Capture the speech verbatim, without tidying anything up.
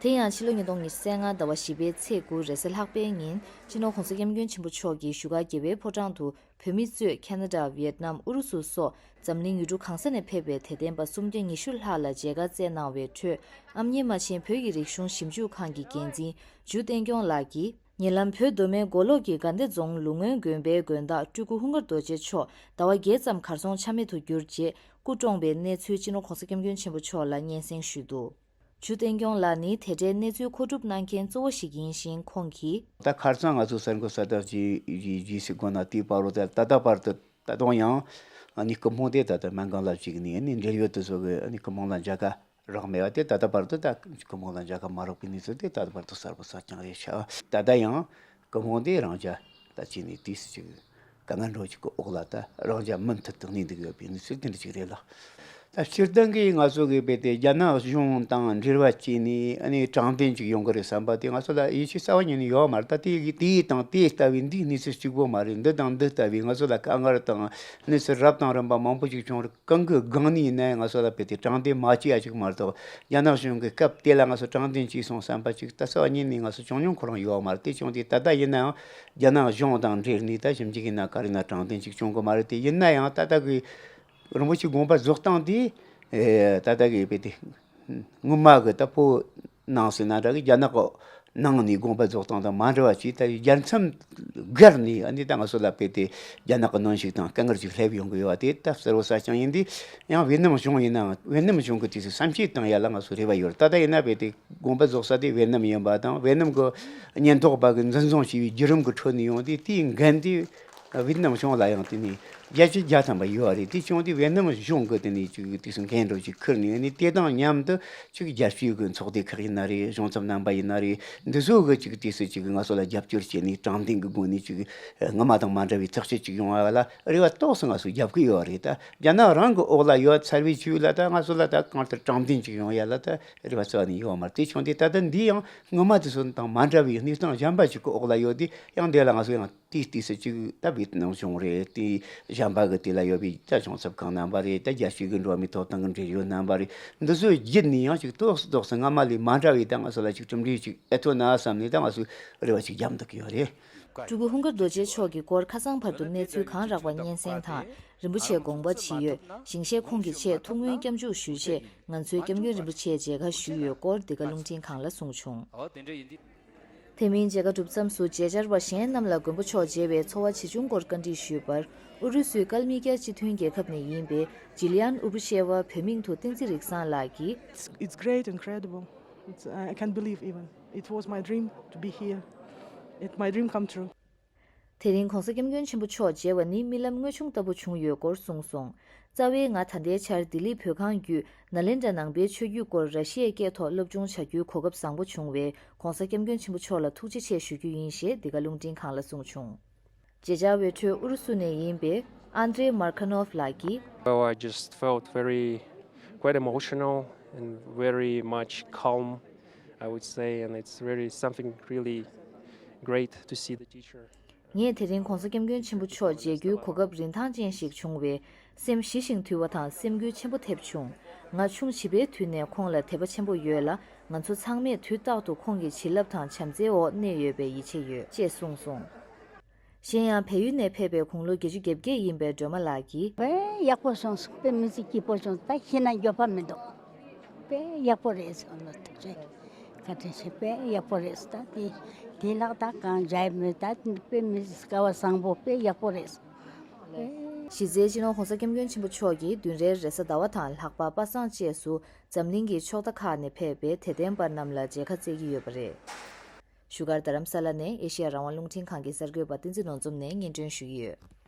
དེ་ཡང་ཕྱི་ལོ་ཉིས་སྟོང་ཉི་ཤུ་རྩ་ལྔ་ཟླ་བ་བཞི་པའི་ཚེས་དགུ་རེས་གཟའ་ལྷག་པའི་ཉིན་སྤྱི་ནོར་༸གོང་ས་༸སྐྱབས་མགོན་ཆེན་པོ་མཆོག་གིས་བཞུགས་སྒར་རྒྱལ་བའི་ཕོ་བྲང་དུ་བོད་མི་གཙོས་ཁ་ན་ཌ། ཝི་ཡེད་ནམ། ཨུ་རུ་སུ་སོགས་འཛམ་གླིང་ཡུལ་གྲུ་གང་ས་ནས་ཕེབས་པའི་དད་ལྡན་པ་སུམ་བརྒྱ་ཉི་ཤུ་ལྷག་ལ་མཇལ་ཁ་བསྩལ་གནང་བའི་ཁྲོད། ཨམ་ཉེ་རྨ་ཆེན་བོད་ཀྱི་རིག་གཞུང་ཞིབ་འཇུག་ཁང་གི་འགན་འཛིན་ཇུ་བསྟན་སྐྱོང་ལགས་ཀྱིས། ཉེ་ལམ་བོད་མདོ་སྨད་མགོ་ལོག་གི་དགའ་ལྡན་རྫོང་ལུགས་སྔོན་དགོན་པའི་དགོན་བདག་སྤྲུལ་སྐུ་ཧུན་དཀར་རྡོ་རྗེ་མཆོག་ཟླ་བ་བརྒྱད་ཙམ་གར་སོང་ཆ་མེད་དུ་གྱུར་རྗེས་སྐུ་བཀྲོངས་པའི་གནས་ཚུལ་སྤྱི་ནོར་༸གོང་ས་༸སྐྱབས་མགོན་ཆེན་པོ་མཆོག་ལ་སྙན་སེང་ཞུས་འདུག་ཇུ་བསྟན་སྐྱོང་ལགས་ནི་དེ་འབྲེལ་གནས་ཚུལ་མཁོ་སྒྲུབ་གནང་མཁན་གཙོ་བོ་ཞིག་ཡིན་ཞིང་། ཁོང་གིས། ད་ཁ་སང་ང་ཚོ་གསར་འགོད་གསལ་བསྒྲགས་ཀྱི་རྗེས་སུ་གོ་ན་དེའི་བར་དུ་ད་ལྟ་བར་དུ་ད་དུང་ཡང་ཨ་ནི་སྐུ་ཕུང་དེ་ད་ལྟ་སྨན་ཁང་ལ་བཅུག་ནས་ཨ་ནི་འབྲེལ་ཡོད་དུ་སོགས་ཀྱི་ཨ་ནི་སྐུ་ཕུང་ལ་མཇལ་ཁ་རག་མེད་པ་དེ། ད་ལྟ་བར་དུ་ད་སྐུ་ཕུང་ལ་མཇལ་ཁ་མ་རག་པའི་གནས་ཚུལ་དེ་ད་ལྟ་བར་དུ་གསལ་པོ་གསལ་རྐྱང་རེད་ཤག་ད་ལྟ་ཡང་སྐུ་ཕུང་དེ་རང་འཇགས་ད་ཅི་ནས་དུས་སུ་ཅིག་དཀའ་ངལ་འདྲ་ཅིག་གི་འོག་ལ་ད་རང་འཇགས་མུ་མཐུད་དུ་གནས་འདུག་ཡོད་པའི་གནས་ཚུལ་དེ་འདྲ་ཅིག་རེད་ལ། ད་སྤྱིར་བཏང་གི་ང་ཚོ་གི་དཔེ་དེ་རྒྱ་ནག་གཞུང་དང་འབྲེལ་བ་བྱས་ནས་ཨ་ནི་དྲང་བདེན་ཅིག་ཡོང་གི་རེད་བསམ་པ་དེ་ང་ཚོ་ལ་ཡིད་ཆེས་རྩ་བ་ཉིད་ནས་ཡོད་མ་རེད། ད་དེ་དེ་དང་དེ་ལྟ་བུའི་འདིའི་གནས་ཚུལ་གཅིག་པོ་མ་རེད། འདི་དང་འདི་ལྟ་བུའི་ང་ཚོ་ལ་དཀའ་ངལ་དང་གནས་ཚུལ་རབ་དང་རིམ་པ་མང་པོ་ཅིག་བྱུང་རེད། གང་གི་སྒང་ནས་ཡིན་ན་ཡང་ང་ཚོ་ལ་དཔེ་དེ་དྲང་བདེན་མ་བྱས་ཡ་ཅིག་མ་གཏོགས། རྒྱ་ནག་གཞུང་གི་སྐབས་དེ་ལ་ང་ཚོ་དྲང་བདེན་བྱས་སོང་བསམ་པ་ཅིག་ད་རྩ་བ་ཉིད་ནས་ང་ཚོ་བྱུང་མྱོང་ཁོ་རང་ཡོད་མ་རེད། དེ་བྱུང་དུས་ད་ལྟ་ཡིན་ན་ཡང་རྒྱ་ནག་གཞུང་དང་འབྲེལ་ནས་ད་ཞིབ་འཇུག་ཡིན་ན་ག་རེ་ན་དྲང་བདེན་ཅིག་བྱུང་གི་མ་རེད། དེ་ཡིན་ན་ཡང་ད་ལྟ་གི་རིན་པོ་ཆེ་དགོངས་པ་རྫོགས་སྟངས་དེ་ཨེ་ད་ལྟ་གི་དཔེ་དེ་སྔོན་མ་གི་ད་བོད་ནང་ཟེར་ན་འདྲ་གི་རྒྱ་ནག་གི་ནང་ནས་དགོངས་པ་རྫོགས་སྟངས་དང་མ་འདྲ་བ་ཅིག་ད་རྒྱལ་མཚམས་བརྒལ་ནས་ཨ་ནི་ད་ང་ཚོ་ལ་དཔེ་དེ་རྒྱ་ནག་གི་གནོན་ཤུགས་དང་དཀའ་ངལ་ཅིག་སླེབས་ཡོང་གི་ཡོད་པ་དེ་ད་གསལ་པོ་གསལ་རྐྱང་ཡིན་དུས། ཡང་ཝེ་ནམ་གཞུང་ཡིན་ནའང་ཝེ་ནམ་གཞུང་གི་དུས་སུ་བསམ་ཤེས་བཏང་ཡ་ལ་ང་ཚོ་རེ་བ་ཡོད་རེད། ད་ལྟ་ཡིན་ན་དཔེ་དེ་དགོངས་པ་རྫོགས་ས་དེ་ཝེ་ནམ་ཡིན་པ་དང་། ཝེ་ནམ་གི་ཉེན་རྟོག་པ་གི་འཛིན་བཟུང་བྱས་པའི་བརྒྱུད་རིམ་གི་ཁྲོད་ནས་ཡོང་དུས་དེའི་འགན་དེ་ཝེ་ནམ་གཞུང་ལ་ཡང་དེ་ནས་བརྒྱ་ཆ་བརྒྱ་ཐམ་པ་ཡོད་རེད། དེ་བྱུང་དུས་ཝེ་ནམ་གཞུང་གི་དེ་ནས་ཅིག་དུས་སུ་འགན་འགྲོ་ཅིག་ཁུར་ནས་ནི་དེ་དང་མཉམ་དུ་ཅིག་རྒྱལ་སྤྱིའི་གི་ཚོགས་སྡེ་ཁག་ཡིན་ན་རེད། གཞུང་ཚབ་རྣམ་པ་ཡིན་ན་རེད། འདི་ཚོ་གི་ཅིག་དུས་སུ་ཅིག་ང་ཚོ་ལ་རྒྱབ་སྐྱོར་བྱས་ནས་དྲང་བདེན་གི་སྒོ་ནས་ཅིག་སྔ་མ་དང་མ་འདྲ་བའི་ཐག་གཅོད་ཅིག་ཡོང་བ་ལ་རེ་བ་ཏོག་ཙམ་ང་ཚོ་རྒྱབ་ཀྱི་ཡོད་རེད། ད་རྒྱ་ནག་རང་གི་འོག་ལ་ཡོད་ཚར་བའི་ཆུ་ལ་ད་ང་ཚོ་ལ་ད་གང་ལྟར་དྲང་བདེན་ཅིག་ཡོང་ཡ་ལ་ད་རེ་བ་རྩ་བ་ནས་ཡོད་མ་རེད། དེ་བྱུང་དུས་ད་ལྟ་འདི་ཡང་སྔོན་མ་དེ་ཚོ་དང་མ་འདྲ་བའི་གནས་སྟངས་གཞན་པ་ཅིག་གི་འོག་ལ་ཡོད་དུས་ཡང་དེ་ལ་ང་ཚོ་ཡང་དེའི་དུས་སུ་ཅིག་ད་ཝེ་ནམ་གཞུང་རེད། དེ་གཞན་པ་གི་དེ་ལ་ཡོད་པའི་ད་གཞུང་ཚབ་ཁང་རྣམ་པ་རེད། ད་རྒྱལ་སྤྱི་གི་འགྲོ་བ་མིའི་ཐོབ་ཐང་གི་འབྲེལ་ཡོད་རྣམ་པ་རེད། འདི་ཚོའི་བརྒྱུད་ནས་ཡང་ཅིག་ཏོག་ཙམ་ཏོག་ཙམ་སྔ་མ་ལས་མ་འདྲ་བའི་ད་ང་ཚོ་ལ་ཅིག་གྲུབ་འབྲས་ཅིག་ཨེ་ཐོན་ན་བསམ་ནས་ད་ང་ཚོས་རེ་བ་ཅིག་རྒྱབ་འདུག་གི་ཡོད་རེད། སྤྲུལ་སྐུ་ཧུན་དཀར་རྡོ་རྗེ་མཆོག་གི་སྐོར་ཁ་སང་བར་དུ་གནས་ཚུལ་གང་རག་པ་སྙན་སེང་དང་། རིན་པོ་ཆེས་དགོངས་པ་ཇི་ཡོད། ཞིང་གཤེགས་ཁོང་གི་ཆེད་ཐུགས་སྨོན་སྐྱབས་འཇུག་ཞུས་རྗེས། ང་ཚོའི་སྐྱབས་མགོན་རིན་པོ་ཆེའི་མཇལ་ཁ་ཞུས་ཡོད་སྐོར་འདི་ག་རླུང་འཕྲིན་ཁང་ལ་གསུངས་བྱུང་། དེ་མིན་མཇལ་ཁ་གྲུབ་མཚམས་སུ་མཇལ་བཅར་བ་གཞན་རྣམས་ལ་མགོན་པོ་མཆོག་མཇལ་བའི་འཚོ་བ་ཇི་བྱུང་སྐོར་བཀའ་འདྲི་ཞུས་པར། ཨུ་རུ་སུའི་ཀལ་མི་ཀྱ་སྤྱི་མཐུན་རྒྱལ་ཁབ་ནས་ཡིན་པའི་ཇི་ལི་ཡན་ཨུ་བུ་ཤེ་ཝ་བོད་མིང་དུ་བསྟན་འཛིན་རིག་བཟང་ལགས་ཀྱིས། It's great, incredible. It's, I can't believe even. It was my dream to be here. It's my dream come true. དེ་རིང་༸གོང་ས་༸སྐྱབས་མགོན་ཆེན་པོ་མཆོག་མཇལ་བ་ནི་རྨི་ལམ་དངོས་བྱུང་ལྟ་བུ་བྱུང་ཡོད་སྐོར་གསུངས་སོང་། རྩ་བའི་ང་ད་ལྟའི་ཆར་ལྡི་ལི་བོད་ཁང་བརྒྱུད་ནཱ་ལེནྡྲ་ནང་པའི་ཆོས་བརྒྱུད་སྐོར་ར་ཤི་ཡའི་སྐད་ཐོག་སློབ་སྦྱོང་བྱ་རྒྱུའི་གོ་སྐབས་བཟང་པོ་བྱུང་བས། ༸གོང་ས་༸སྐྱབས་མགོན་ཆེན་པོ་མཆོག་ལ་ཐུགས་རྗེ་ཆེ་ཞུ་རྒྱུ་ཡིན་ཞེས་འདི་ག་རླུང་འཕྲིན་ཁང་ལ་གསུངས་བྱུང་། མཇལ་བཅར་བའི་ཁྲོད་ཨུ་རུ་སུ་ནས་ཡིན་པའི་ཨན་ཏྲེ་མར་ཁ་ནོབ་ལགས་ཀྱིས། Well, I just felt very, quite emotional and very much calm, I would say, and it's really something really great to see the teacher. ངས་དེ་རིང་༸གོང་ས་༸སྐྱབས་མགོན་ཆེན་པོ་མཆོག་མཇལ་རྒྱུའི་གོ་སྐབས་རིན་ཐང་ཅན་ཞིག་བྱུང་བས། སེམས་ཞི་ཞིང་དུལ་བ་དང་སེམས་འགུལ་ཆེན་པོ་ཐེབས་བྱུང་། ང་ཆུང་བྱིས་པའི་དུས་ནས་ཁོང་ལ་དད་པ་ཆེན་པོ་ཡོད་ལ། ང་ཚོ་ཚང་མས་དུས་རྟག་ཏུ་ཁོང་གི་བྱིན་རླབས་དང་བྱམས་བརྩེའི་འོག་གནས་ཡོད་པའི་ཡིད་ཆེས་ཡོད་ཅེས་གསུངས་སོང་། གཞན་ཡང་བལ་ཡུལ་ནས་ཕེབས་པའི་དགུང་ལོ་བརྒྱད་ཅུ་གྱ་བརྒྱད་ཡིན་པའི་སྒྲོལ་མ་ལགས་ཀྱིས། དཔེ་ཡག་པོ་བྱུང་སོང་། དཔེ་མི་སྲིད་སྐྱིད་པོ་བྱུང་། ད་ཤི་ན་འགྱོད་པ་མི་འདུག་དཔེ་ཡག་པོ་རེད་སོང་ལོ། ཐུགས་རྗེ་བཀའ་དྲིན་ཆེ། དཔེ་ཡག་པོ་རེད། ད་དེ་དེ་ལག་ད་གང་འཇའ་མི་ད་དཔེ་མི་སྲིད་སྐལ་བ་བཟང་པོ། དཔེ་ཡག་པོ་རེད། གཞི་རྩའི་སྤྱི་ནོར་༸གོང་ས་༸སྐྱབས་མགོན་ཆེན་པོ་མཆོག་གིས་བདུན་རེའི་རེས་གཟའ་ཟླ་བ་དང་ལྷག་པ་པ་སངས་བཅས་སུ་འཛམ་གླིང་གི་ཕྱོགས་མཐའ་ཁག་ནས་ཕེབས་པའི་དད་ལྡན་པ་རྣམས་ལ་མཇལ་ཁ་བསྩལ་གྱི་ཡོད་པ་རེད། བཞུགས་སྒར་རྡ་རམ་ས་ལ་ནས་ཨེ་ཤེ་ཡ་རང་དབང་རླུང་འཕྲིན་ཁང་གི་གསར་འགོད་པ་བསྟན་འཛིན་ནོར་འཛོམས་ནས་སྙན་སྒྲོན་ཞུ་གི་ཡོད།